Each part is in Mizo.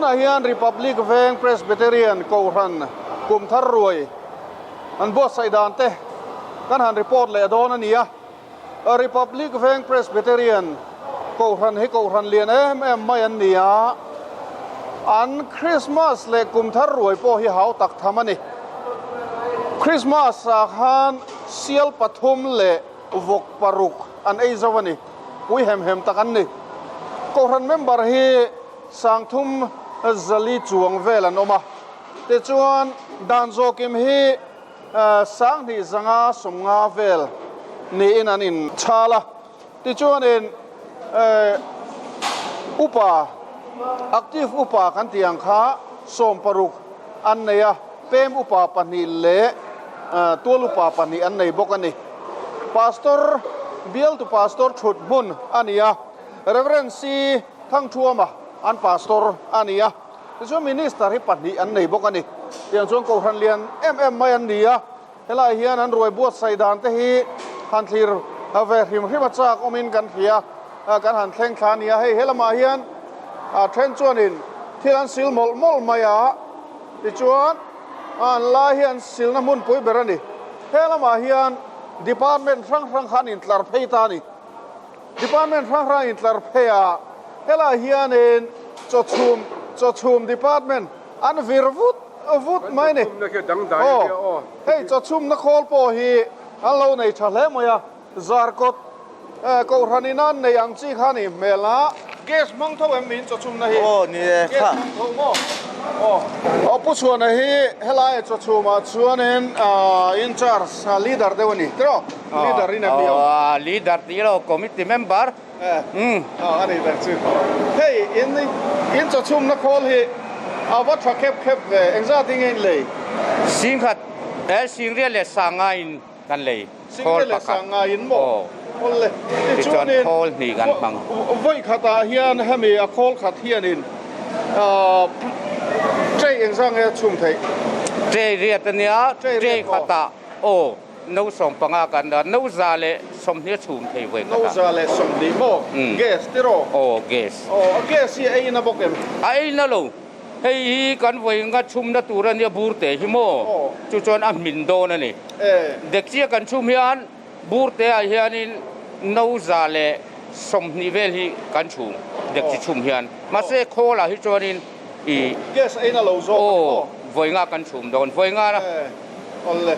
Tunah hian Republic Veng Presbyterian Kohhran Kumthar Ruai an buatsaih dan te kan han report leh dawn a ni a. Republic Veng Presbyterian Kohhran hi Kohhran lian em em mai an ni a, an Christmas leh Kumthar Ruai pawh hi hau tak tham a ni. Christmas ah khan sial pathum leh vawk paruk an ei zo a ni. Pui hem hem tak an ni. Kohhran member hi sangthum zali chuang vel an awm a, tichuan dan zawkim hi sanghnih zanga sawmnga vel niin an inchhal a. Tichuanin upa, active upa kan tih ang kha 16 an nei a, pem upa pahnih leh tual upa pahnih an nei bawk a ni. Pastor, bialtu pastor thut hmun a ni a, Rev. C. Thangthuama an pastor a ni a, tichuan minister hi pahnih an nei bawk a ni. Tiang chuan Kohhran lian em em mai an ni a, Helai hian an ruai buatsaih dan te hi han thlir ve hrim hrim a chak awmin kan hria a, kan han thleng thla a ni a. Hei he lamah hian a then chuanin thil an sil mawlh mawlh mai a, tichuan an lai hi an silna hmunpui ber a ni. He lamah hian department hrang hrang kha an intlar phei ta a ni. Department hrang hrang intlar phei a, helai hianin chawchhum chawchhum department an vir vut vut mai a ni. Aw, hei chawchhumna khawl pawh hi an lo nei tha hle mai a, Zarkawt Kohhran in an nei ang chi kha a nih hmel a. Gas hmang tho em niin chawchhumna hi? Aw ni e, kha. Gas hmang tho maw? Aw. Aw Pu Chhuana hi helai chawchhumah chuanin in charge leader deuh a ni tiraw? Leader in em ni ang? Aw leader tih lo committee member. Aw a ni ber chu. Hei in in chawchhumna khawl hi a va tha khep khep ve, engzat hi nge in lei? Singkhat eh singriat leh sangaiin kan lei. Singriat leh sangaiin maw? Khawl le. Tichuan khawl hnih kan hmang. Vawi khatah hian hemi a khawl khat hianin tray engzat nge a chhum theih? Tray riat a nia, tray khatah aw. No 15 kan dah, no 120 a chhum thei vawi khat a. No 120 maw? Gas tiraw? Aw, gas. Aw, a gas hi a ei na bawk em? A ei na lo. Hei hi kan vawi nga chhumna tur a nia bur te hi maw? Chu chuan a hmin dawn a ni. Dekchia kan chhum hian bur te ah hianin no 120 vel hi kan chhum, dekchi chhum hian. Mahse khawl ah hi chuanin i. Gas a ei na lo zawk a ni maw? Aw, vawi nga kan chhum dawn, vawi nga na. Awle.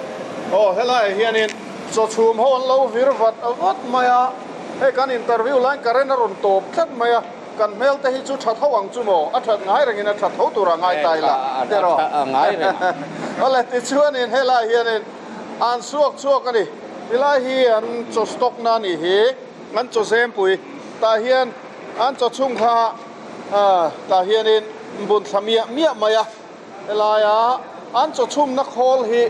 Aw helaiah hianin chawchhum ho an lo vir vat vat mai a, hei kan interview laiin current a rawn tawp tlat mai a, kan hmel te hi chu tha tho ang chu maw, a that ngai rengin a tha tho tura ngai ta ila teh rawh. Awle tichuanin helaiah hianin an suak chhuak a ni, helai hi an chaw stock na a nih hi, an chaw zempui tah hian an chaw chhung kha tah hianin bun thla miah miah mai a. Helaia an chawchhumna khawl hi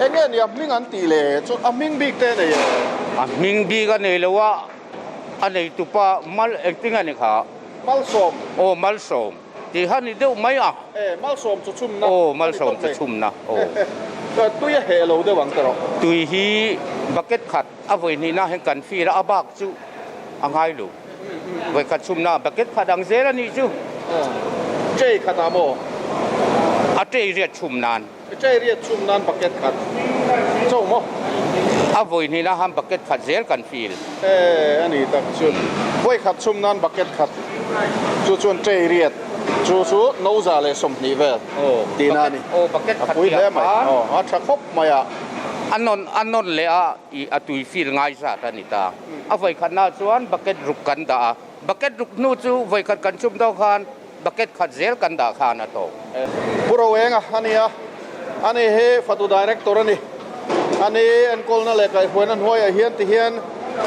eng nge ni a hming an tih le? Chu a hming bik te a nei em? A hming bik a nei lo a, a neitupa mal engtin a ni kha? Malsawm. Aw Malsawm tih kha ni deuh mai a. E, Malsawm chawchhumna. Aw Malsawm chawchhumna aw. Tui a heh lo deuh ang ta rawh. Tui hi bucket khat a vawi hnihna hian kan feel a, a bak chu a ngai lo. Vawikhat chhumna bucket khat ang zel a nih chu. Tray khat ah maw? A tray riat chhum nan. Tray riat chhum nan bucket khat cho maw? A vawi hnihna han bucket khat zel kan feel. E a ni tak chu. Vawikhat chhum nan bucket khat chu chuan tray riat chu chu no 120 vel tihna a ni. Aw bucket khat A pui hle mai. Aw a tha khawp mai a. A nawn a nawn leh a i a tui feel ngai zat a ni ta. A vawikhatnaah chuan bucket ruk kan dah a, bucket ruk hnu chu vawikhat kan chhum dawn khan bucket khat zel kan dah khan a tawk. Pu Roenga a ni a, ani hi fatu director a ni. Ani enkawlna leh kaihhruaina hnuaiah hian ti hian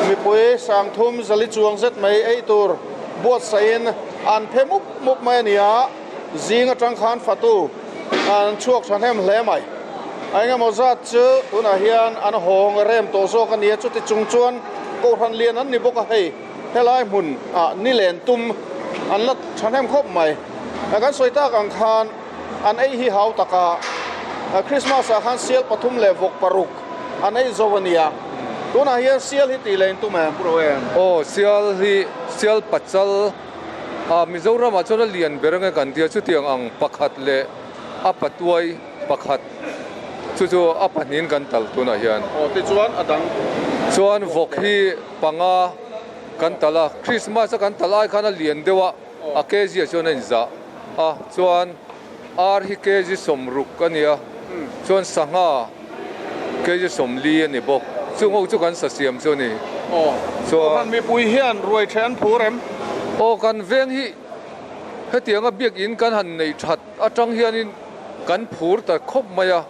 mipui sangthum zali chuang zet mai ei tur buatsaihin an phe mup mup mai a ni a, zing atang khan fatu an chhuak thahnem hle mai. A engemaw zat chu tunah hian an hawng rem tawh zawk a ni a, chuti chung chuan Kohhran lian an ni bawk a, hei helai hmun ah ni len tum an la thahnem khawp mai. Kan sawi tak ang khan an ei hi hau tak a, Christmas ah khan sial pathum leh vawk paruk an ei zo a nia, tunah hian sial hi tih leh in tum em? Aw, sial hi sial pachal. A Mizoramah chuan a lian ber ange kan tia chutiang ang pakhat leh a patuai pakhat chu chu a pahnihin kan tal tunah hian. Aw tichuan a dang. Chuan vawk hi panga kan tal a, Christmas a kan tal ai khan a lian deuh a, a kg ah chuan a inzah a, chuan ar hi kg 60 a ni a, chuan sangha kg 40 a ni bawk, chung ho chu kan sa siam chu a ni. Aw, chuan mipui hian ruai the an phur em? Aw, kan veng hi hetianga biakinn kan han neih that atang hianin kan phur ta khawp mai a,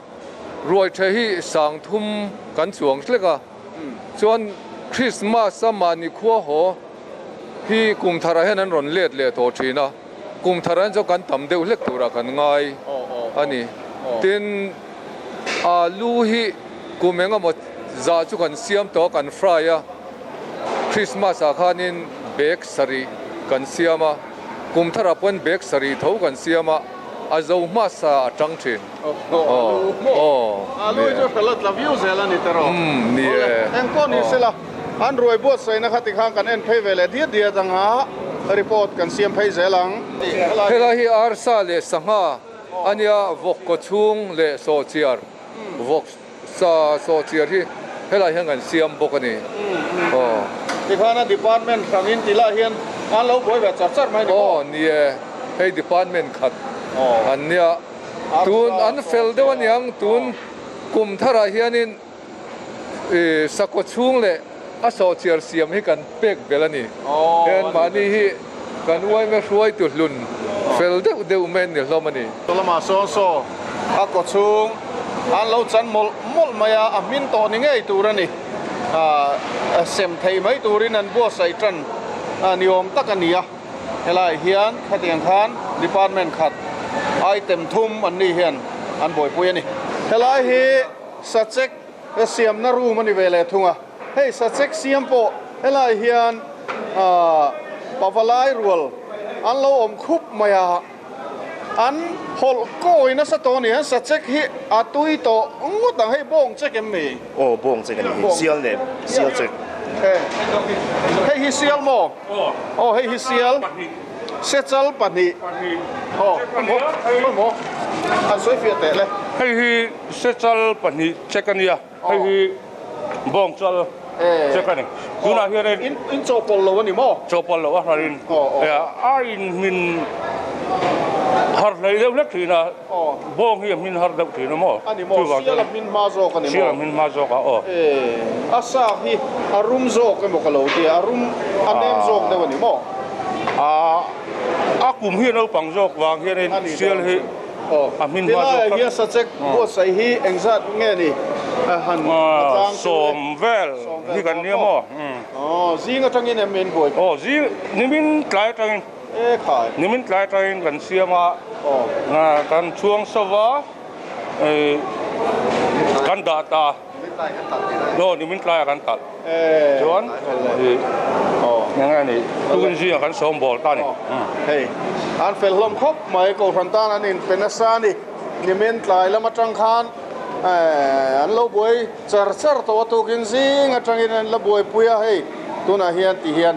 ruai the hi 3000 kan chuang hlek a, chuan Christmas a mahni khua haw hi kum tharah hian an rawn let leh tawh thin a, kum tharah hian chuan kan tam deuh hlek turah kan ngai a ni. Tin, alu hi kum eng emaw zah chu kan siam tawh a, kan fry a, Christmas ah khanin bag sarih kan siam a, kum tharah pawn bag sarih tho kan siam a, a zo hmasa a tang thin. Alu maw? Alu hi chu hral a tla viau zel a ni tawh rawh. Ni e. Engpawh ni sela, an ruai buatsaihna kha tikhan kan en phei ve leh diat diat ang a, report kan siam phei zel ang. Helai hi arsa leh sangha a nia, vawk kaw chhung leh sawhchiar, vawk sa sawhchiar hi helai hian kan siam bawk a ni. Aw. Tikhan a department hrangin ti lah hian an lo buai ve char char mai ni maw? Aw ni e, hei department khat an nia. Tun an fel deuh aniang tun kum tharah hianin sakhaw chhung leh a sawhchiar siam hi kan pek belh a ni. Heng mahni hi kan uaime hruaitu hlun fel deuh deuh mai an ni hlawm a ni. Lamah sawn saw a kaw chhung an lo chan mawlh mawlh mai a, a hmin tawh ni ngei tur a ni. Sem thei mai turin an buatsaih tan ni awm tak a ni a. Helaiah hian khatiang khan department khat item thum an ni hian an buaipui a ni. Helai hi sachek siamna room a ni ve leh thung a, hei sachek siam pawh helai hian pavalai rual an lo awm khup mai a, an hawlh kawi nasa tawh a ni. An sachek hi a tui tawh ngawt ang, hei bawng chek em ni? Aw bawng chek a ni hi, sial leh sial chek. Hei hi sial maw? Aw hei hi sial sechal pahnih aw maw an sawi fiah teh le. Hei hi sechal pahnih check a nia, hei hi bawngchal check a ni. Tunah hianin. In chawhpawlh lo a ni maw? Chawhpawlh lo a hrarin a inhmin har hlei deuh hlek thin a. Bawng hi a hmin har deuh thin a maw? A ni maw? Sial a hmin hma zawk a ni maw? Sial a hmin hma zawk a aw. A sak hi a rum zawk emaw ka lo ti a, a rum a nem zawk deuh a ni maw? A kum hi a naupang zawk vang hianin sial hi a hmin hma zawk. Tilaiah hian sachek buatsaih hi engzat nge ni han tlang chu le? 10 vel hi kan nia maw? Aw, zing atangin em in buai? Aw, zing nimin tlai atangin. Nimin tlai atangin kan siam a, kan chhuang sauh va, kan dah ta. Aw, nimin tlaiah kan talh. Chuan eng nge ni, tukin zingah kan sawm bawl ta a ni. Hei, an fel hlawm khawp mai, Kohhran tan an inpe nasa a ni. Nimin tlai lam atang khan an lo buai char char tawh a, tukin zing atangin an la buaipui a, hei tunah hian ti hian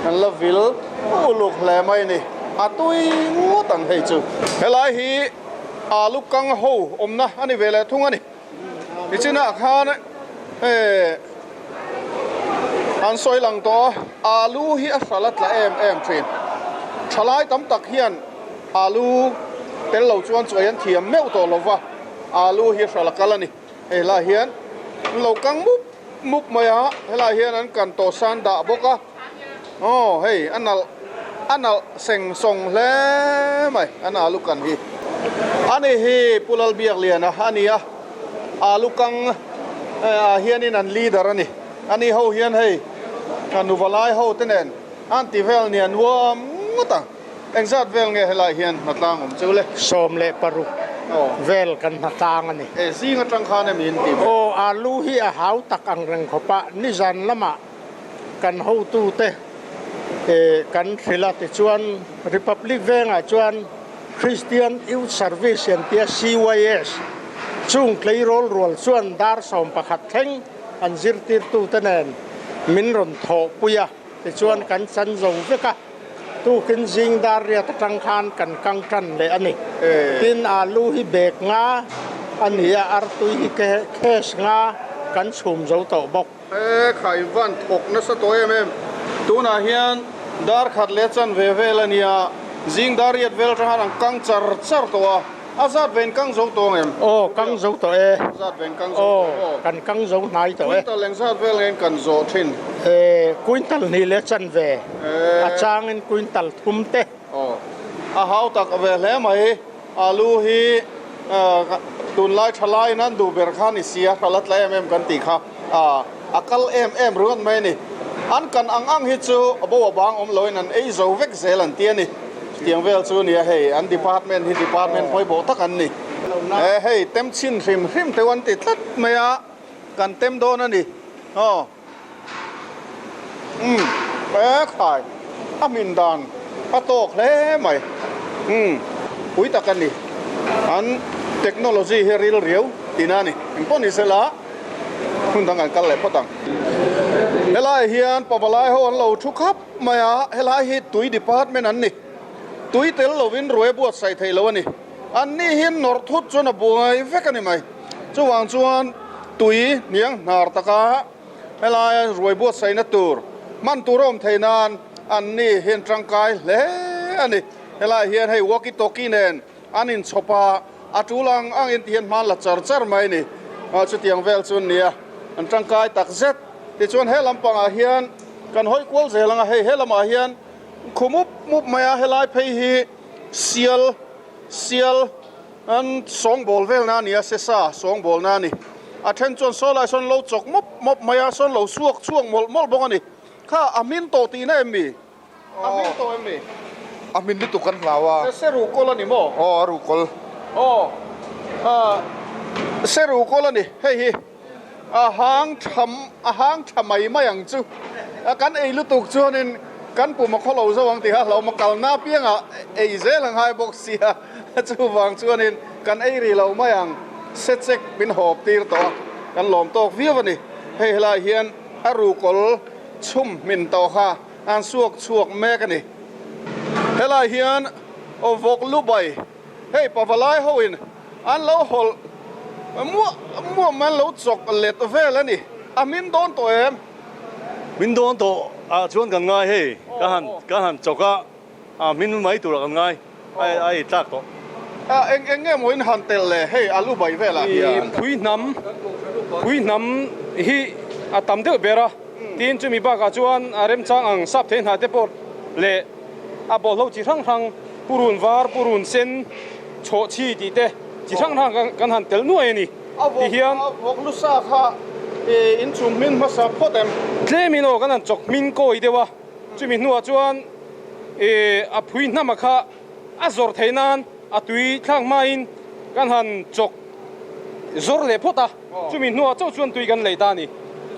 an la vil. Uluk hle mai ni, a tui ngawt ang hei chu. Helai hi alu kang ho awmna a ni ve leh thung a ni. Nichinah khan an sawi lang tawh a, alu hi a hral a tla em em thin. Thalai tam tak hian alu tel lo chuan chawi an thiam meuh tawh lo va, alu hi a hral a kal a ni. Hei lai hian an lo kang mup mup mai a, helai hian an kan tawh san dah bawk a. Aw hei a nalh a nalh seng sawng hle mai an alu kan hi. Ani hi Pu Lalbiakliana a ni a, alu kang ah hianin an leader a ni. Ani ho hian hei nuva lai ho te nen an ti vel nia nuam ngawt ang. Engzat vel nge helai hian hnatlang awm cheu le? 16 vel kan hnatlang a ni. E zing atang khan emi in tih ve? Aw alu hi a hau tak ang reng khawp a, nizan lamah kan hotute kan hrilh a, tichuan Republic Vengah chuan Christian Youth Service an tia CYS chung tleirawl rual chuan dar 11 thleng an zirtirtute nen min rawn thawhpui a, tichuan kan chan zo vek a. Tukin zing dar riat atang khan kan kang tan leh a ni. Tin, alu hi bag nga a ni a, artui hi case nga kan chhum zo tawh bawk. He khai van thawk nasa tawh em em. Tunah hian dar khat leh chanve vel a nia, zing dar riat vel atang khan an kang char char tawh a. A zat ve in kang zo tawh ang em? Aw, kang zo tawh e. A zat ve in kang zo tawh aw. Kan kang zo hnai tawh e. Quintal eng zat vel nge kan zawh thin? E, quintal hnih leh chanve. A changin quintal thum te. Aw, a hau tak ve hle mai. Alu hi tunlai tha laiin an duh ber kha ni sia, hral a tla em em kan tih kha. A kal em em ringawt mai a ni. An kan ang ang hi chu a bo a bang awm loin an ei zo vek zel an ti a ni. Chutiang vel chu a nia hei, an department hi department pawimawh tak an ni. E hei, tem chhin hrim hrim teuh an ti tlat mai a, kan tem dawn a ni. Aw. Umm, e khai, a hmin dan a tawk hle mai. Umm, pui tak a ni. An technology hi ril riau tihna a ni. Engpawh ni sela. Hmun dang kan kal leh phawt ang. Helai hian pavalai ho an lo thu khap mai a, helai hi tui department an ni. Tui tel lovin ruai buatsaih theih lo a ni. An ni hian nawrh thut chuan a buai vek a ni mai. Chuvang chuan tui hniang hnar taka helaia ruai buatsaihna tur hman tur a awm theih nan an ni hian tangkai hle a ni. Helai hian hei walkie talkie nen An inchhawp a, a tul ang ang in tihian hman la char char mai a ni. Chutiang vel chu an ni a, an tangkai tak zet. Tichuan he lampangah hian kan hawi kual zel ang a, hei he lamah hian khu mup mup mai a, helai phei hi sial sial an sawngbawl velna a ni a, sesa sawngbawlna a ni. A then chuan saw lai sawn lo chawk mawp mawp mai a, sawn lo suak chhuak mawlh mawlh bawk a ni. Kha a hmin tawh tihna em mi? A hmin tawh em ni? A hmin lutuk kan hlau a. Se ruh kawl a ni maw? Aw a ruh kawl. Aw se ruh kawl a ni hei hi a hang tha a hang tha mai mai ang chu. Kan ei lutuk chuanin kan pum a khaw lo zo ang tih kha hlauhawm a kalna apiangah ei zel a ngai bawk sia chuvang chuanin kan ei rih lo mai ang. Se chek min hawp tir tawh a kan lawm tawk viau a ni. Hei helaiah hian a ruh kawl chhum hmin tawh kha. An suak chhuak mek a ni. Helai hian vawk lubai hei pavalai hoin an lo hawlh muah muah mai an lo chawk let vel a ni. A min dawn tawh em? Min dawn tawh ah chuan kan ngai hei ka han ka han chawk a, a min mai turah kan ngai a ei tlak tawh. A eng eng nge maw in han telh le hei a lubai velah hian. Phuihnam Phuihnam hi a tam deuh ber a. Tin, chumi bakah chuan a remchang ang sap thei hna te pawh leh a bawlhlo chi hrang hrang, purun var, purun sen, chhawhchhi tih te chi hrang hrang kan han tel nuai a ni. Ti hian. A vawk lusa kha in chhum hmin hmasa phawt em? Tlemin aw kan han chawk hmin kawi deuh a, chumi hnuah chuan a phui hnama kha a zawr theih nan a tui thlak hmain kan han chawk zawr leh phawt a. Chumi hnuah chauh chuan tui kan lei ta a ni.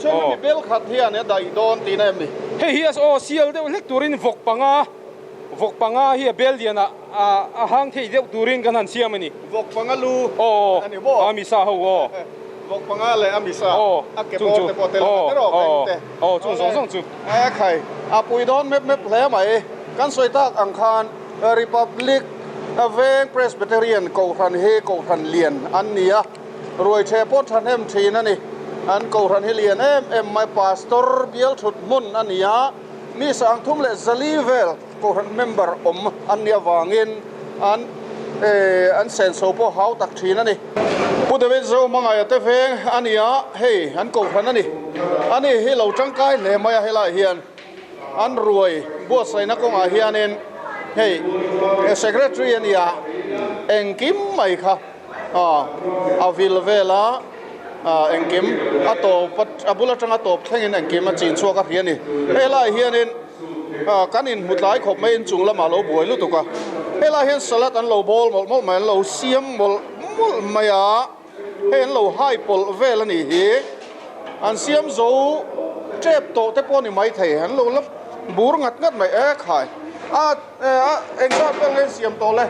Chuan hemi bel khat hian a daih dawn tihna em ni? Hei hi aw sial deuh hlek turin vawk panga, vawk panga hi a bel lian ah a hang thei deuh turin kan han siam a ni. Vawk panga lu a ni maw? A misa ho aw. Vawk panga leh a misa a ke bawr te pawh tel a tel erawh beng te. Aw chung zawng zawng chu. E khai, a pui dawn mep mep hle mai. Kan sawi tak ang khan Republic Veng Presbyterian Kohhran hi Kohhran lian an ni a. Ruaichhe pawh thahnem thin a ni. An kohhran hi lian em em mai Pastor bial thut hmun a ni a, mi sangthum leh zali vel kohhran member awm an nih avangin an an senso pawh hau tak thin a ni. Pu David Zohmangaia te veng a ni a, hei an kohhran a ni. Ani hi lo tangkai hle mai a helaiah hian an ruai buatsaihna kawngah hianin hei secretary a ni a, engkim mai kha. A vil vel a, engkim a tawp a bul atanga tawp thlengin engkim a chin chhuak a hria a ni. Helaiah hianin kan inhmu tlai khawp mai inchung lamah a lo buai lutuk a, helaiah hian salad an lo bawl mawlh mawlh mai, an lo siam mawlh mawlh mai a, hei an lo hai pawlh vel a nih hi. An siam zo tep tawh te pawh a ni maithei, an lo la bur ngat ngat mai e khai. A Engzat vel nge in siam tawh le?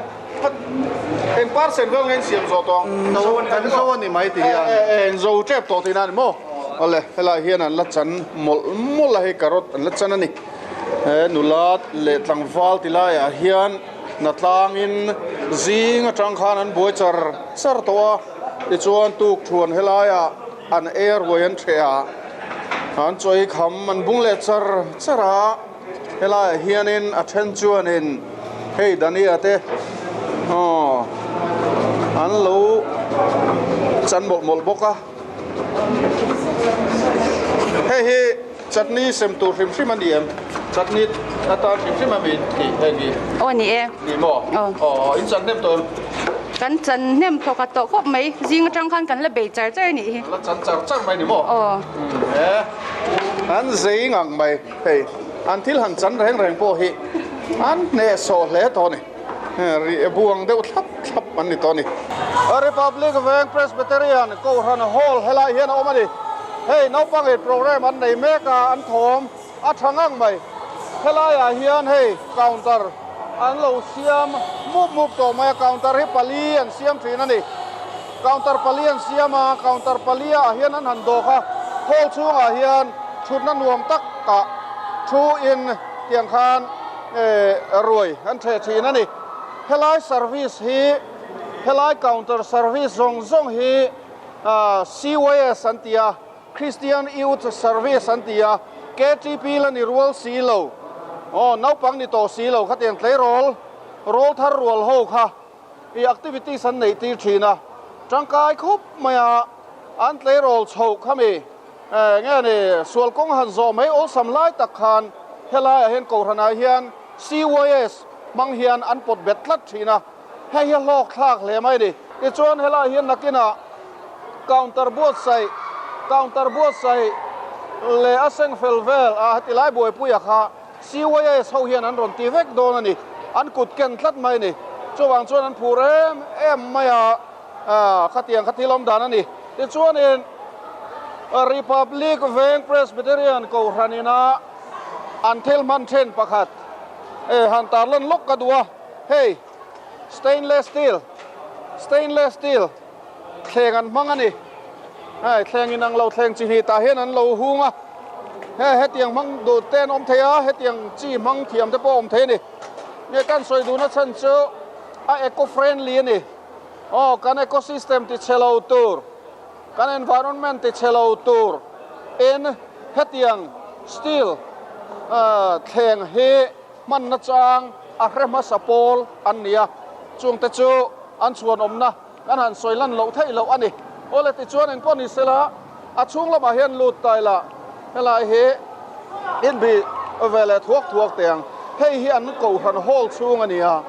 Eng percent vel nge in siam zawh tawh ang? Kan zo a ni mai ti hian. Eng zo tep tawh tihna a ni maw? Awle, helaiah hian an la chan mawlh mawlh a, hei carrot an la chan a ni. He nula leh tlangval ti laiah hian hnatlangin zing atang khan an buai char char tawh a, tichuan tukthuan helaiah an ei a ruai an ṭheh a, an chawi kham an bung leh char char a, helaiah hianin a then chuanin hei Dania te aw an lo chan mawlh mawlh bawk a, hei hi. Chutney sem tur hrim hrim a ni em? Chutney atan hrim hrim a mi tih heng hi? Aw ni e. Ni maw? Aw. Aw in chan hnem tawh em? Kan chan hnem tawh ka tawh khawp mai. Zing atang khan kan la bei char char a nih hi. Kan la chan char char mai ni maw? Aw. E an zei ngang mai hei. An thil han chan reng reng pawh hi an hnehsawh hle tawh a ni. Ri buang deuh thlap thlap an ni tawh a ni. Republic Veng Presbyterian Kohhran Hall helai hian a awm a ni. Hei naupangin program an nei mek a, an thawm a tha ngang mai. Helaiah hian hei counter an lo siam mup mup tawh mai a, counter hi pali an siam thin a ni. Counter pali an siam a, counter pali ah hian an han dawk a, hall chhungah hian thutna nuam tak ah thu in tiang khan ruai an ṭheh ṭhin a ni. Helai service hi, helai counter service zawng zawng hi CYS an ti a, Christian Youth Service an ti a, KTP la ni rual si lo, aw naupang ni tawh si lo khatiang tleirawl rawl thar rual ho kha i activities an neih tir ṭhin a, ṭangkai khup mai a, an tleirawl chhoh kha mi. Nge ni, sual kawng han zawh mai awlsam lai tak khan helaiah hian Kohhranah hian CYS hmang hian an pawt bet tlat thin a, hei hi a hlawk thlak hle mai a ni. Tichuan helaiah hian nakinah counter buatsaih, counter buatsaih leh a seng fel vel a heti lai buaipuia kha CYS ho hian an rawn ti vek dawn a ni, an kut ken tlat mai a ni. Chuvang chuan an phur em em mai a, khatiang kha thil awm dan a ni. Tichuanin Republic Veng Presbyterian Kohhran ina an thil hman then pakhat han tarlan lawk ka duh a, hei stainless steel, stainless steel thleng an hmang a ni. Hei thleng inang lo thleng chi hnih tah hian an lo hung a, hei hetiang hmang duh te an awm thei a, hetiang chi hmang thiam te pawh a awm thei a ni. Nge kan sawi duhna chhan chu a eco friendly a ni. Aw, kan ecosystem ti chhe lo tur, kan environment ti chhe lo tur in hetiang steel thleng hi hmanna chang a hre hmasa pawl an ni a, chungte chu an chhuanawmna kan han sawi lan loh theih loh a ni. Awle tichuan engpawh ni sela a chhung lamah hian lut ta ila helai hi inbih ve leh thuak thuak teh ang. Hei hi an Kohhran Hall chhung a ni a,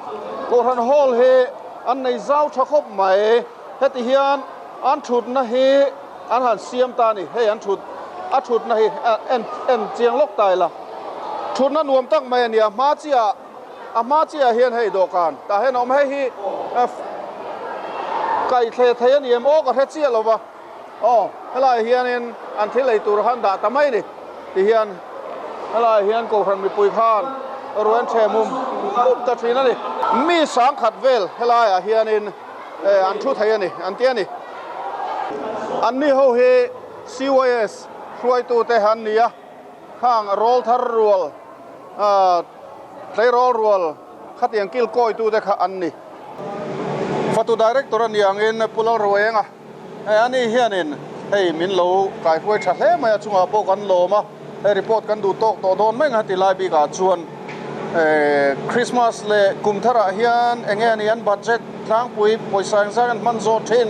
Kohhran Hall hi an nei zau tha khawp mai. Heti hian an thutna hi an han siam ta a ni. Hei an thut a thutna hi en en chiang lawk ta ila. Thutna nuam tak mai a ni a, hma chiah a hma chiah hian hei dawhkan tah hian a awm. Hei hi kaithle thei a ni em aw ka hre chiah lo va. Aw, helaiah hianin an thil ei tur khan dah ta mai a ni tihian helaiah hian Kohhran mipui khan ruai an ṭhem um um ta ṭhin a ni. Mi sangkhat vel helaiah hianin an thu thei a ni an ti a ni. Anni ho hi CYS hruaitute an ni a, khang rawl thar rual, tleirawl rual khatiang kil kawitute kha an ni. Fatu Director a ni angin Pu Lalruaenga. Hei ani hianin hei min lo kaihruai tha hle mai a chungah pawh kan lawm a, hei report kan duh tawk tawh dawn mai ang heti lai bikah chuan Christmas leh kum tharah hian eng nge ni an budget tlangpui pawisa engzat an hman zawh thin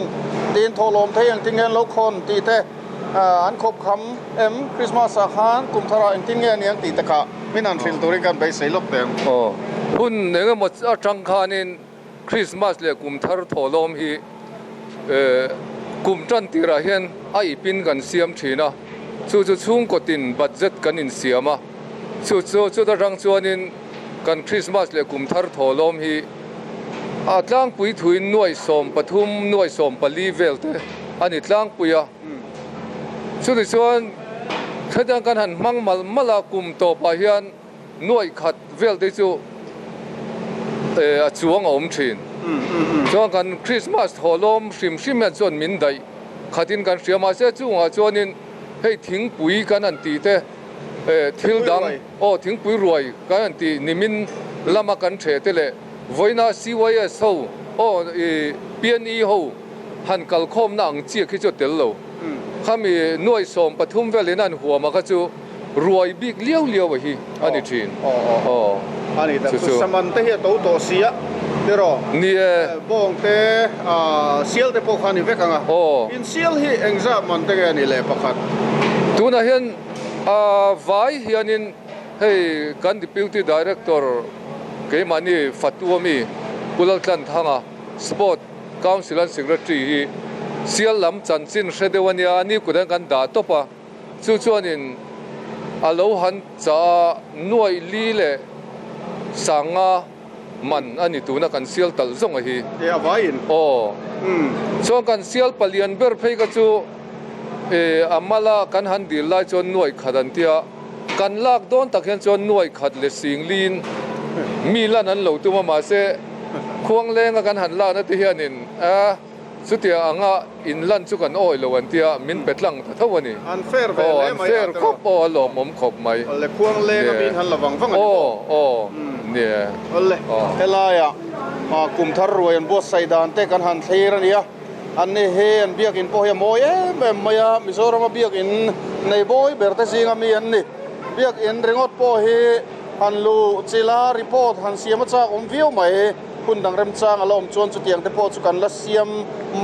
tiin thawhlawm thei engtin nge an lo khawn tih te an khawp kham em Christmas ah khan kum tharah engtin nge ni ang tih te kha min han hrilh turin kan beisei lawk teh ang. Aw hun engemaw atang khanin Christmas leh kum thar thawhlawm hi kum tan tirah hian a ipin kan siam thin a, chu chu chhungkaw tin budget kan insiam a, chu chu chuta tang chuanin kan Christmas leh kum thar thawhlawm hi a tlangpui thuin nuai 13, nuai 14 vel te a ni tlangpui a. Chutih chuan hetiang kan han hmang malh malh a, kum tawpah hian Nuaih khat vel te chu a chuang a awm thin. Chuan kan Christmas thawhlawm hrim hrim hian chuan min daih khatin kan hria. Mahse chungah chuanin hei thingpui kan han tih te, Thil dang, aw thingpui ruai kan han tih nimin lama kan ṭheh te leh vawiina CYS ho, aw i PNE ho han kalkhawmna ang chiah khi chu a tel lo. Khami nuaih 13 velin a han huam a kha chu ruai bik liau liau a hi a ni thin. Aw a ni tak chu saman te hi a to tawh si a tiraw? Ni e. Bawng te sial te pawh kha a ni vek ang a. Aw. In sial hi engzah man te nge a ni leh pakhat? Tunah hian a vai hianin hei kan Deputy Director keimahni Fatu ami Pu Laltlanthanga Sport Council an Secretary hi sial lam chanchin hre deuh a nia, a ni kut an kan dah tawp a, chu chuanin a lo han chah a nuaih li leh sanga man a ni tuna kan sial talh zawng a hi. E a vaiin. Aw. Chuan kan sial palian ber phei kha chu e a mala kan han dil lai chuan nuaih khat an tia, kan lak dawn tak hian chuan nuaih khat leh sing liin mi lan an lo tum a mahse khuang lenga kan han lakna te hianin a Chutia anga in lan chu kan awi lo an tia, min pe tlang ta tho a ni. An fair ve hle mai a fair khawp aw, a lawmawm khawp mai. Awle khuang leng a min han la vang vang a ni maw? Aw, aw, nia. Awle, helaia kum thar ruai an buatsaih dan te kan han thlir a nia. An ni hi an biakin pawh hi a mawi em em mai a, Mizorama biakin nei bawi ber te zinga mi an ni. Biakin ringawt pawh hi han luh chila report han siam a chak awm viau mai. Hun dang remchang a la awm chuan chutiang te pawh chu kan la siam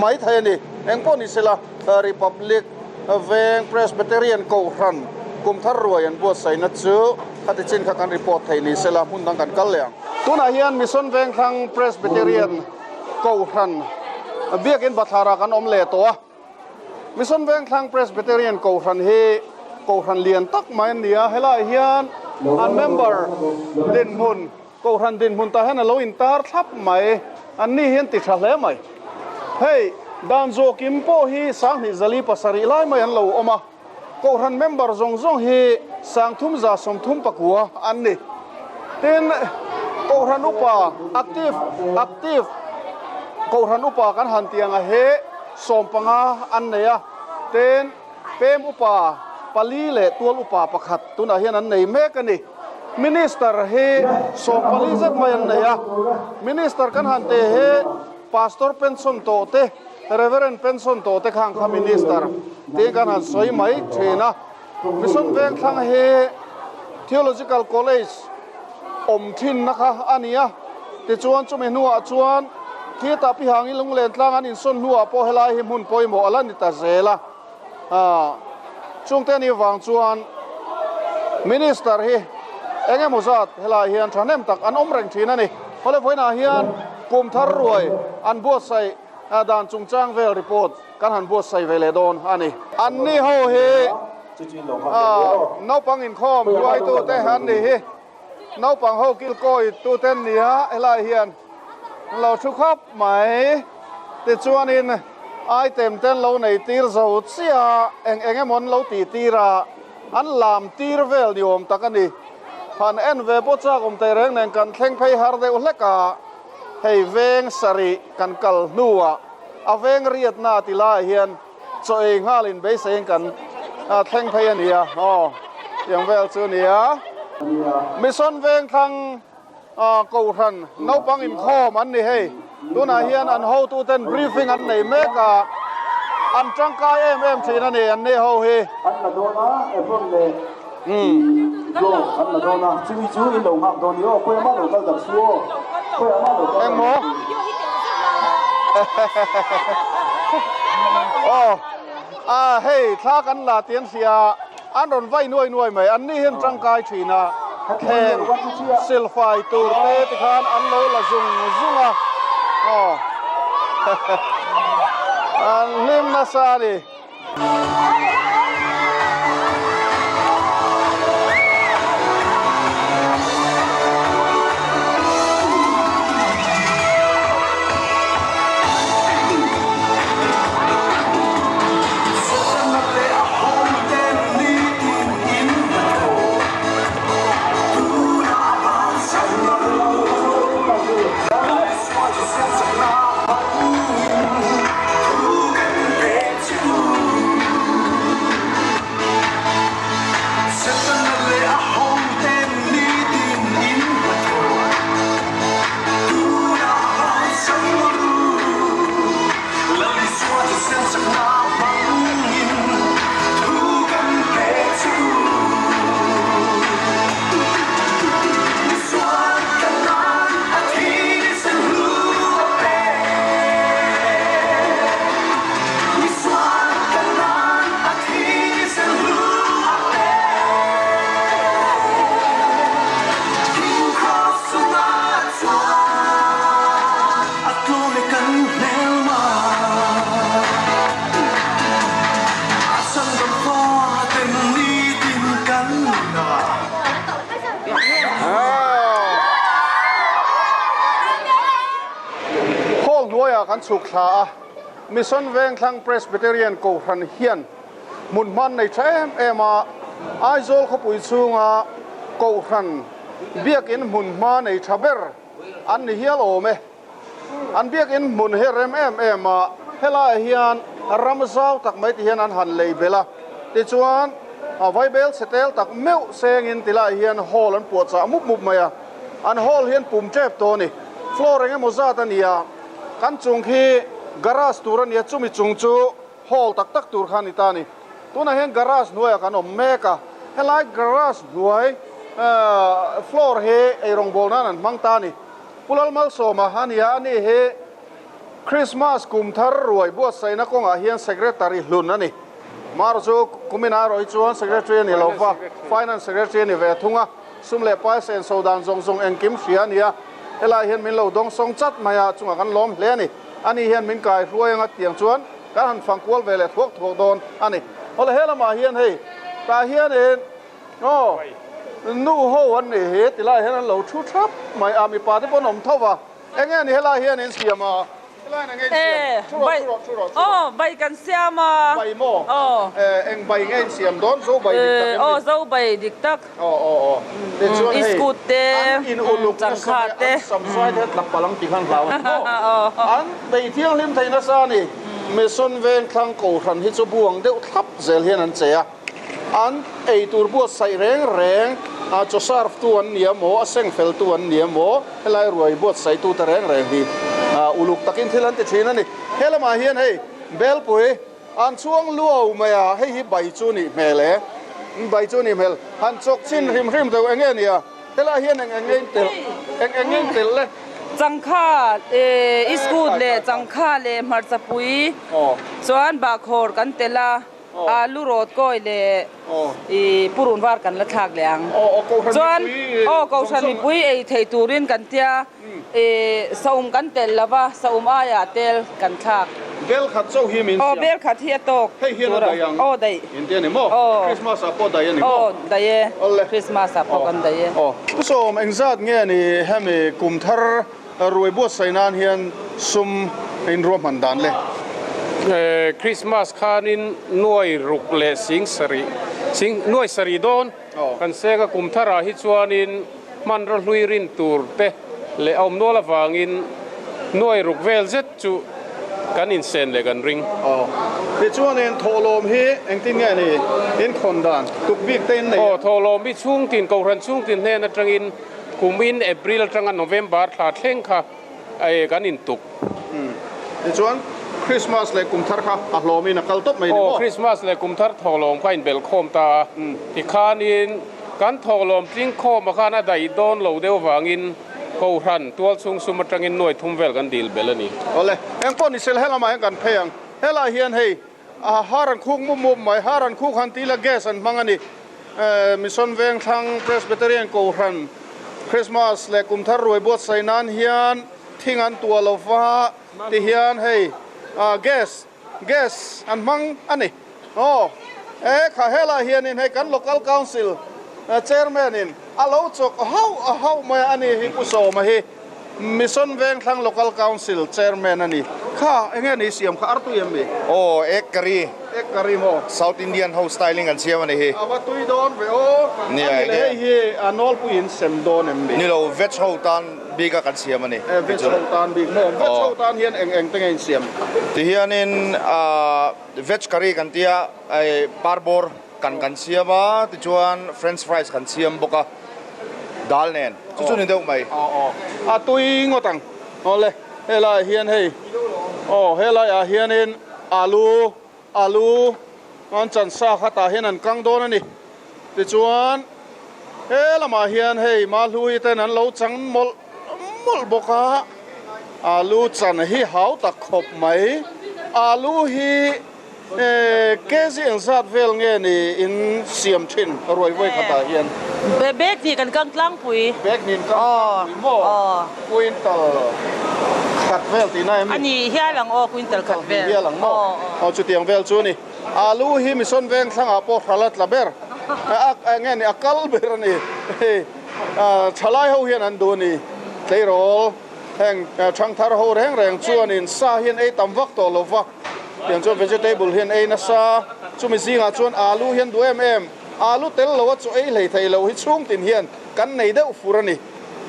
mai thei a ni. Eng pawh ni sela, Republic Veng Presbyterian Kohhran kum thar ruai an buatsaihna chu khati chin kha kan report thei ni sela, hmun dang kan kal leh ang. Tunah hian Mission Vengthlang Presbyterian Kohhran Biakin Bathlarah kan awm leh tawh a. Mission Vengthlang Presbyterian Kohhran hi Kohhran lian tak mai an ni a, helaiah hian an member dinhmun Kohhran dinhmun tah hian a lo intar thlap mai. An ni hian ti tha hle mai. Hei, dan zawkim pawh hi 20 407 lai mai an lo awm a. Kohhran member zawng zawng hi 3139 an ni. Tin, Kohhran upa active, active, Kohhran upa kan han tih anga hi 15 an nei a. Tin, pem upa pali leh tual upa pakhat tunah hian an nei mek a ni. Minister hi 14 zet mai an nei a, Minister kan han teh hi Pastor pension tawh te, Reverend pension tawh te khang kha Minister tiin kan han sawi mai thin a. Mission Vengthlang hi Theological College awm thinna kha a ni a, tichuan chumi hnuah chuan khitah Pihangi Lunglen tlang an insawn hnuah pawh helai hi hmun pawimawh a la ni ta zel a. Chungte ni vang chuan Minister hi eng emaw zat helaiah hian thahnem tak an awm reng thin a ni. Hawle vawiinah hian kum thar ruai an buatsaih dan chungchang vel report kan han buatsaih ve leh dawn a ni. An ni ho hi naupang inkhawm hruaitute an ni hi. Naupang ho kilkawi tute an ni a, helaiah hian an lo thu khawp mai. Tichuanin item te an lo nei tir zo chiah a, eng eng emaw an lo tih tir a, an lam tir vel ni awm tak a ni. Han en ve pawh chak awm thei reng nen kan thleng phei har deuh hlek a, hei veng sarih kan kal hnuah a veng riatna ti laiah hian Chaw ei nghalin beiseiin kan thleng phei a nia aw tiang vel chu a nia. Mission Vengthlang Kohhran naupang inkhawm an ni hei. Tunah hian an hotuten briefing an nei mek a, an tangkai em em thin a ni an ni ho hi. An la dawn a, Ephron leh Job an la dawn a, chumi chu in lo nghak dawn ni aw, khawiah mah lo kal dak su aw, khawiah mah lo kal dak Engmaw? Aw, a hei thla kan la tih an hria a, an rawn vai nuai nuai mai, an ni hian tangkai thin a, thleng silfai tur te tikhan an lo la zung zung a, aw an hlim nasa a ni. Hnuaiah kan chhuk thla a, Mission Vengthlang Presbyterian Kohhran hian hmun hman nei tha em em a, Aizawl khawpui chhunga Kohhran biakin hmun hma nei tha ber an ni hial awm e. An biakin hmun hi rem em em a, helaiah hian ram zau tak mai ti hian an han lei belh a, tichuan vaibel chhe tel tak meuh sengin tilaiah hian hall an puahchah mup mup mai a, an hall hi an pum tep tawh a ni. Floor eng emaw zat a ni a, kan chung khi garage tur a ni a, chumi chung chu hall tak tak tur kha a ni ta a ni. Tunah hian garage hnuaiah kan awm mek a, helai garage hnuai floor hi eirawngbawl nan an hmang ta a ni. Pu Lalmalsawma a ni a, ani hi Krismas kum thar ruai buatsaihna kawngah hian Secretary hlun a ni. Mar chu kumin erawh hi chuan Secretary a ni lo va, Finance Secretary a ni ve thung a, sum leh pai senso dan zawng zawng engkim hria a ni a, helaiah hian min lo dawngsawng chat mai a, chungah kan lawm hle a ni. Ani hian min kai hruai anga tiang chuan kan han fang kual ve leh thuak thuak dawn a ni. Awle he lamah hian hei tah hianin Aw, nu ho an nih hi ti lai hian an lo thu thap mai a, mipa te pawh an awm tho va, eng nge ni helai hian in siam a? Helai hian eng nge in siam? Thu rawh, thu rawh, thu rawh, thu rawh. Aw, bai kan siam a. Bai maw? Aw. Eng bai nge in siam dawn? Zo bai dik tak em ni? Aw, zo bai dik tak. Aw, aw, aw. Tichuan hei, Iskut te, an in uluk nasa changkha mai, te. an sam zai te tlak palh ang tih khan hlau a ni maw? An bei thianghlim thei nasa a ni. Mission Vengthlang Kohhran hi chu buang deuh thlap zel hian an che a. An ei tur buatsaih reng reng a chaw serve tu an ni emaw, a seng fel tu an ni emaw, helai ruai buatsaih tu te reng reng hi uluk takin thil an ti thin a ni. He lamah hian hei Belpui an chhuang luau mai a, hei hi bai chu nih hmel e, bai chu nih hmel, han chawk chin hrim hrim deuh eng nge ni a, helai hian eng eng nge in telh, eng eng nge in telh le? Changkha iskut leh changkha leh hmarchapui chuan bahkhawr kan telh a. Alu rawt kawi leh i purun var kan la thlak leh ang. Chuan aw Kohhran mipui ei thei turin kan tia i saum kan telh lo va, saum aiah tel kan thlak. Bel khat chauh hi min siam. Aw bel khat hi a tawk. Hei hian a daih ang. Aw daih. In tia ni maw? Aw. Christmas ah pawh daih a ni maw? Aw daih e. Christmas ah pawh kan daih e. Aw. Pu Sawm engzat nge ni hemi kum thar Ruai buatsaih nan hian sum in ruahman dan le. Christmas khanin nuai ruk leh sing sarih, sing nuai sarih dawn kan seng a, kum tharah hi chuanin hmanraw hlui rin tur te leh a awm nual avangin nuai ruk vel zet chu kan insen leh kan ring. Tichuanin thawhlawm hi engtin nge ni in khawn dan tuk bik te in nei? Aw, thawhlawm hi chhungtin, Kohhran chhungtin hnen atangin Kumin April atanga November thla thleng kha kan intuk. Tichuan Christmas leh kum thar kha a hlawmin a kal tawp mai ni maw? Aw, Christmas leh kum thar thawhlawm kha a inbelh khawm ta a. Tikhanin kan thawhlawm tling khawmah khan a daih dawn lo deuh avangin Kohhran tualchhung sum atangin nuai thum vel kan dil belh a ni. Awle, engpawh ni sel helamah hian kan phei ang. Helaiah hian hei A har an khuk mup mup mai, har an khuk han tih la gas an hmang a ni. Mission Vengthlang Presbyterian Kohhran Christmas leh kum thar ruai buatsaih nan hian thing an tuah lo va ti hian hei gas gas an hmang a ni. Aw e kha helaiah hianin hei kan Local Council Chairman in a lo chawk hauh hauh mai a ni hi Pu Sawma hi. Mission Vengthlang Local Council Chairman a ni. Kha enge ni siam kha artui em mi? Aw, egg curry. Egg curry maw? South Indian ho styling an siam a ni hi. A va tui dawn ve aw. Nia, A ni leh hei hi a nawlpui in sem dawn em mi? Ni lo, veg ho tan bik a kan siam a ni. E, veg ho tan bik maw? Veg ho tan hian eng eng te nge in siam? Tihianin veg curry kan tia, parbawr kan kan siam a, tichuan french fries kan siam bawk a. Dal nen chu chu ni deuh mai. Aw aw a tui ngawt ang. Awle helaiah hian hei aw helaiah hianin alu alu an chan sa kha tah hian an kang dawn a ni. Tichuan he lamah hian hei Mahlui ten an lo chang mawlh mawlh bawk a, alu chan hi hau tak khawp mai. Alu hi Kg engzat vel nge ni in siam thin ruai vawi khatah hian? Bag hnih kan kang tlangpui. Bag hnih kan tlangpui maw? Quintal khat vel tihna em ni? A ni hial ang aw, quintal khat vel. Quintal hial ang maw? Aw chutiang vel chu a ni. Alu hi Mission Vengthlangah pawh hral a tla ber. A nge ni a kal ber a ni. Thalai ho hian an duh a ni. Tleirawl. Heng thangthar ho reng reng chuanin sa hi an ei tam vak tawh lo va, tiang chuan vegetable hi an ei nasa. Chumi zingah chuan alu hi an duh em em. Alu tel lo a chaw ei hlei thei lo hi chhungtin hian kan nei deuh fur a ni.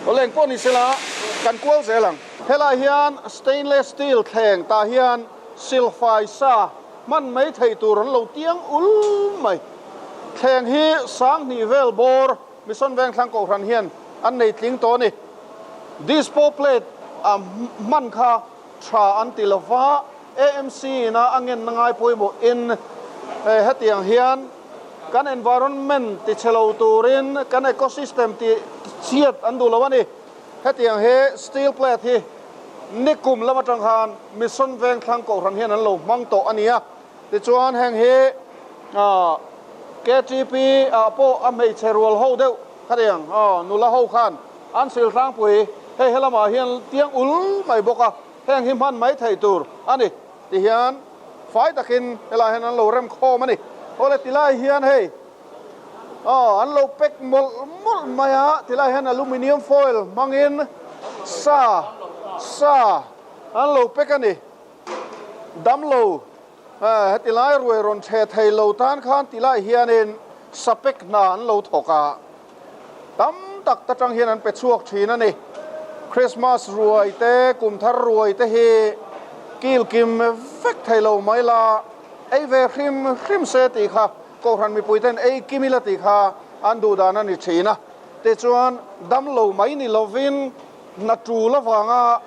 Awle engpawh ni sela kan kual zel ang. Helai hian stainless steel thleng tah hian silfai sa hman mai thei tur an lo tiang ul mai. Thleng hi sanghnih vel bawr Mission Vengthlang Kohhran hian an nei tling tawh a ni. Dispo plate a hman kha tha an ti lo va, AMC ina a ngenna ngai pawimawh in hetiang hian kan environment ti chhe lo turin kan ecosystem ti chhiat an duh lo a ni. Hetiang hi steel plate hi nikum lam atang khan Mission Vengthlang Kohhran hian an lo hmang tawh a ni a. Tichuan heng hi KTP ah pawh a hmeichhe rual ho deuh khatiang nula ho khan an sil tlangpui hei helamah hian tiang ul mai bawk a, heng hi hman mai thei tur a ni ti hian fai takin helaiah hian an lo rem khawm a ni. Awle tilai hian hei an lo pack mawlh mawlh mai a, tilai hian aluminium foil hmangin sa sa an lo pack a ni. Damlo, heti lai ruai rawn chhe thei lo tan khan ti lai hianin sapek hna an lo thawk a, tam tak ta tang hian an pe chhuak thin a ni. Christmas ruai te, kum thar ruai te hi kil kim vek thei lo mai la, ei ve hrim hrim se tih kha Kohhran mipui ten ei kim ila tih kha an duh dan a ni thin a. Tichuan damlo mai ni lovin hna tul avanga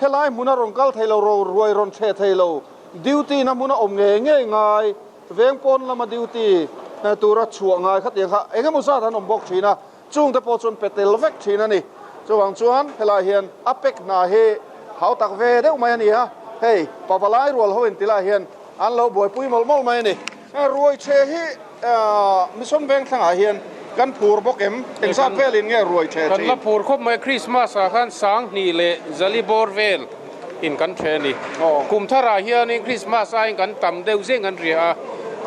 Helai hmuna rawn kal thei lo, ro ruai rawn chhe thei lo, duty na hmuna awm ngei ngei ngai, veng pawn lama duty tura chhuah ngai khatiang kha eng emaw zat an awm bawk thin a, chungte pawh chuan pe tel vek thin a ni. Chuvang chuan helai hian a pek hna hi hau tak ve deuh mai a ni a, hei pavalai rual ho inti lai hian an lo buaipui mawlh mawlh mai a ni. Ruai chhe hi Mission Vengthlangah hian kan phur bawk em? Engzat velin nge ruai chhe thin? Kan la phur khawp mai, Christmas ah khan Sanghnih leh Zali bawr vel in kan ṭhe a ni. Kum tharah hianin Christmas aiin kan tam deuh zeng kan ria a,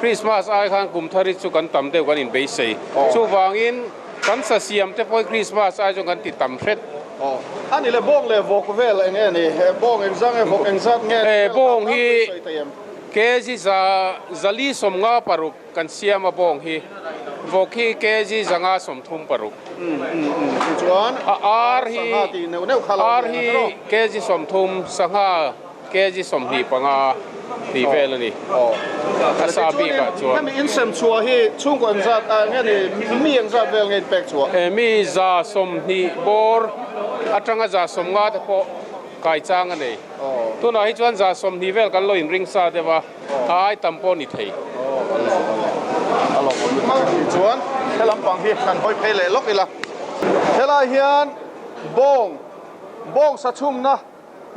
Christmas ai khan kum thar hi chu kan tam deuh kan inbeisei. Chuvangin kan sa siam te pawh hi Christmas ai chuan kan ti tam hret. A ni le, bawng leh vawk vel eng nge ni? Bawng engzat nge, vawk engzat nge? Bawng hi Kg za zali 56 kan siam a bawng hi vawk hi kg 136. Tichuan A ar hi sangha tih neuh neuh kha lo ar ni hi ang tiraw? kg 30 sangha kg 25 tih vel a ni. A sa bik ah chuan. Hemi insem chhuah hi chhungkaw engzat ah nge ni mi engzat vel nge inpek chhuah? Mi 120 bawr atanga 150 te pawh kai chang a nei. Tunah hi chuan 120 vel kan lo inring sa deuh a, a ai tam pawh ni thei. A lo awm lutuk a nih chuan he lampang hi kan hawi phei leh lawk ila. Helai hian bawng, bawng sa chhumna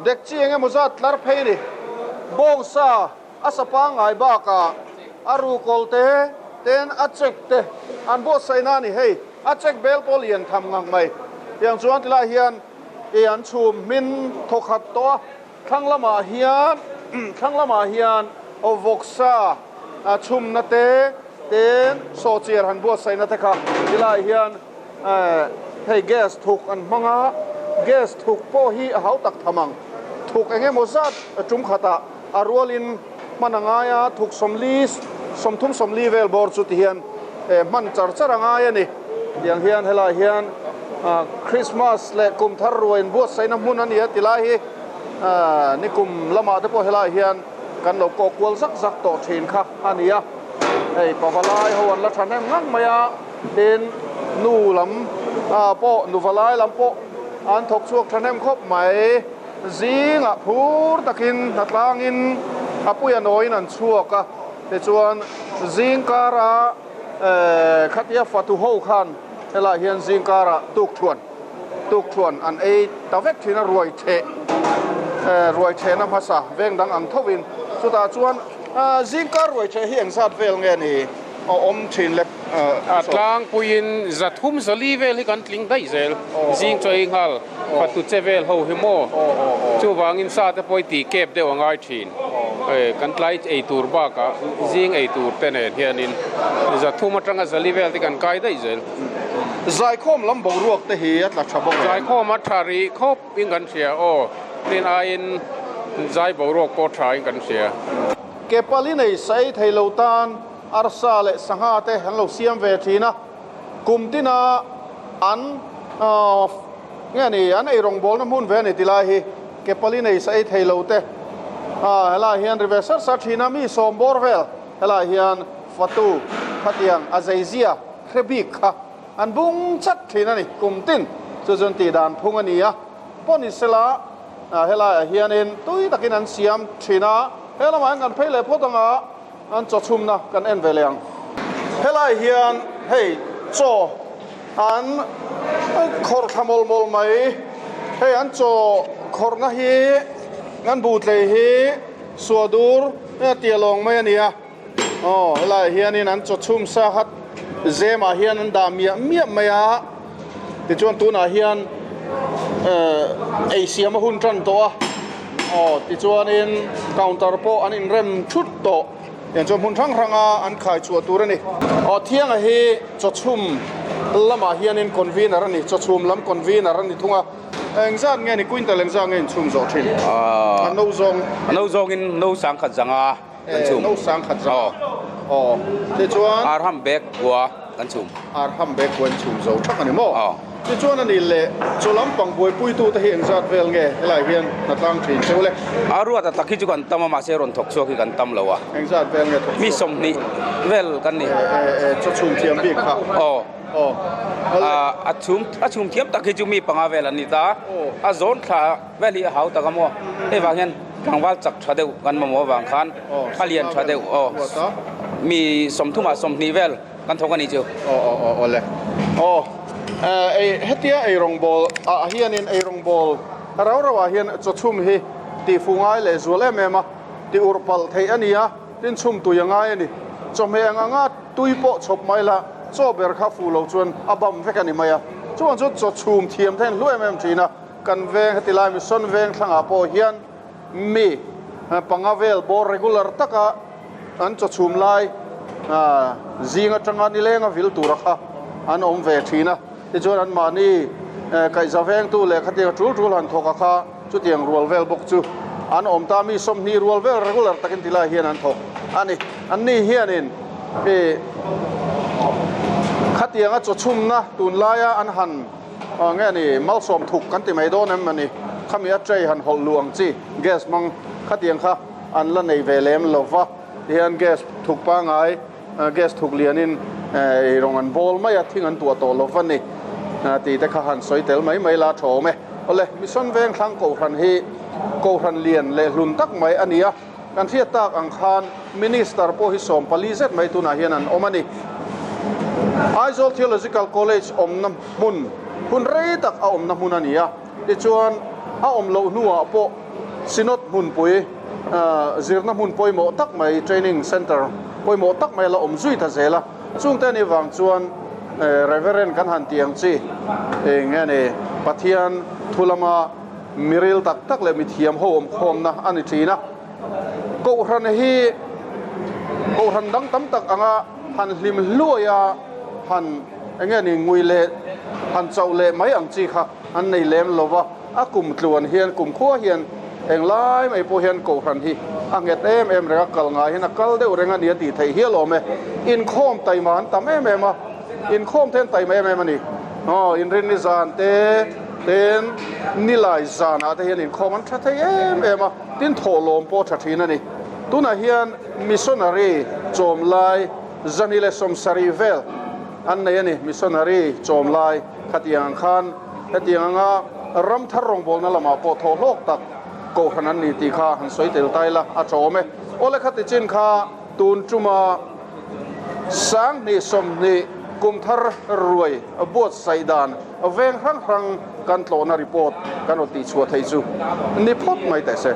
dek chi eng emaw zat tlar phei a ni. Bawng sa a sa pangngai bakah a rukawl te ten a check te an buatsaihna a ni. Hei a check bel pawh lian tham ngang mai. Tiang chuan tilai hian I an chhum hmin thawkhat tawh a, thlang lamah hian thlang lamah hian vawksa chhumna te ten sawhchiar han buatsaihna te kha tilaiah hian hei gas thuk an hmang a, gas thuk pawh hi a hau tak tham ang, thuk eng emaw zat tum khatah a rualin hman a ngai a, thuk 40 30 40 vel bawr chu tihian hman char char a ngai a ni. Tiang hian helaiah hian Christmas leh kum thar ruai inbuatsaihna hmun a ni a ti lai hi nikum lamah te pawh helaiah hian kan lo kawk kual zak zak tawh thin kha a ni a. Hei pavalai ho an la thahnem ngang mai a, tin nu lam pawh nuvalai lam pawh an thawk chhuak thahnem khawp mai. Zingah phur takin hnatlangin a puia nawiin an chhuak a, tichuan zing kara khatia fatu ho khan helaiah hian zing kara tukthuan tukthuan an ei ta vek thin a, ruai theh ruai thehna hmasa veng dang ang thovin chutah chuan zing kar ruai theh hi engzat vel nge ni a awm thin le. A tlangpuiin 300 400 vel hi kan tling daih zel, zing chaw ei nghal. Fatu che vel ho hi maw? Chuvangin sa te pawh i tih kep deuh a ngai thin. Kan tlai ei tur bakah zing ei tur te nen hianin 300 atanga 400 vel te kan kai daih zel. Zaikhawm lam boruak te hi a tla tha bawk em? Zaikhawm a tha rih khawp in kan hria aw. Rin aiin zai boruak pawh tha in kan hria. Ke pali nei sa ei thei lo tan arsa leh sangha te an lo siam ve thin a, kum tina an nge ni an ei rawngbawlna hmun ve a ni ti lai hi ke pali nei sa ei thei lo te helaiah hian ri ve sar sar thin a, mi sawm bawr vel helaiah hian fatu khatiang a zeizia hre bik kha an bung chat thin a ni kum tin chu chuan tih dan phung a ni a, pawh ni sela helaiah hianin tui takin an siam thin a, he lamah hian kan phei leh phawt anga an chaw chhumna kan en ve leh ang. Helai hian hei chaw an khawrh thla mawlh mawlh mai, hei an chaw khawrhna hi an buhtlei hi suahdur tialawng mai a ni a. Aw helaiah hianin an chaw chhum sa khat zemah hian an dah miah miah mai a, tichuan tunah hian eh ei siam a hun tan tawh a, aw tichuanin counter pawh an inrem thut tawh, tiang chuan hmun hrang hranga an khai chhuah tur a ni. Aw Thianga hi chaw chhum lamah hianin convener a ni, chaw chhum lam convener a ni thung a. Engzat nge ni quintal engzat nge inchhum zawh thin? A no zawng. A no zawngin no sangkhat zanga. kan chhum. No sang khat zang. Aw. Tichuan. Arham bag kua kan chhum. Arham bag kua in chhum zo thak a ni maw? Aw. Tichuan a ni le, chaw lampang buaipuitu te hi engzat vel nge helai hian hnatlang thin cheu le? A ruat a tak hi chu kan tam a, mahse rawn thawk chhuak hi kan tam lo a. Engzat vel nge thawk chhuak? Mi 20 vel kan ni. E, e, chaw chhum thiam bik kha. Aw. Aw. A chhum, a chhum thiam tak hi chu mi panga vel an ni ta. A zawn thla vel hi a hau tak a maw? Hei vang hian. Tlangval chak tha deuh kan mamawh avang khan a lian tha deuh aw mi sawmthumah 20 vel kan thawk a nih chu. Aw aw aw awle aw ei hetia eirawngbawl ah hianin eirawngbawl rau rau ah hian chawchhum hi tihfuh ngai leh zual em em a ti urh palh theih a ni a tin chhum tui a ngai a ni chawhmeh ang anga tui pawh chhawp mai la chaw ber kha fuh lo chuan a bam vek a ni mai a chuan chu chawchhum thiam te hian hlu em em thin a. Kan veng heti lai Mission veng thlangah pawh hian mi panga vel bawr regular taka an chawchhum lai zing atanga nilenga vil tura kha an awm ve thin a. Tichuan anmahni kaihza vengtu leh khatiang tul tul han thawk a kha chutiang rual vel bawk chu an awm ta. Mi 20 rual vel regular takin ti lai hian an thawk a ni. Anni hianin khatianga chawchhumna tunlaia an han Aw nge ni, malsawm thuk kan ti mai dawn em a ni. Khami a tray han hawlh luh ang chi, gas hmang khatiang kha an la nei ve lem lo va. Tihian gas thuk pangai, gas thuk lianin ei rawng an bawl mai a, thing an tuah tawh lo va ni tih te kha han sawi tel mai mai la tha awm e. Awle, Mission Vengthlang Kohhran hi Kohhran lian leh hlun tak mai a ni a. Kan hriat tak ang khan Minister pawh hi 14 zet mai tunah hian an awm a ni. Aizawl Theological College awmna hmun, hun rei tak a awmna hmun a ni a. Tichuan, a awm loh hnuah pawh Synod hmunpui, zirna hmun pawimawh tak mai, training centre pawimawh tak mai a la awm zui ta zel a. Chungte a nih vang chuan Reverend kan han tih ang chi, eng nge ni, Pathian thu lama, Miril tak tak leh mithiam ho awm khawmna a ni thin a. Kohhran hi Kohhran dang tam tak anga han hlim hluai a, han eng nge ni ngui leh han chauh leh mai ang chi kha an nei lem lo va. A kum tluan hian kum khua hian englai mai pawh hian Kohhran hi a nghet em em reng a, kal ngai hian a kal deuh reng a ni a tih theih hial awm e. Inkhawm taima an tam em em a, inkhawm te an taima em em a ni. Aw, inrinni zan te. Tin, nilai zanah te hian inkhawm an tha thei em em a, tin thawhlawm pawh a tha thin a ni. Tunah hian missionary chawm lai zani leh 70 vel an nei a ni. Missionary chawm lai khatiang ang khan hetiang anga ram thar rawngbawlna lamah pawh thawhhlawk tak kohhran an ni tih kha han sawi tel ta ila a tha awm e. Awle khati chin kha tun tuma 2020 kum thar ruai buatsaih dan Veng hrang hrang kan tlawhna report kan rawn tihchhuah theih chu ni phawt mai teh se.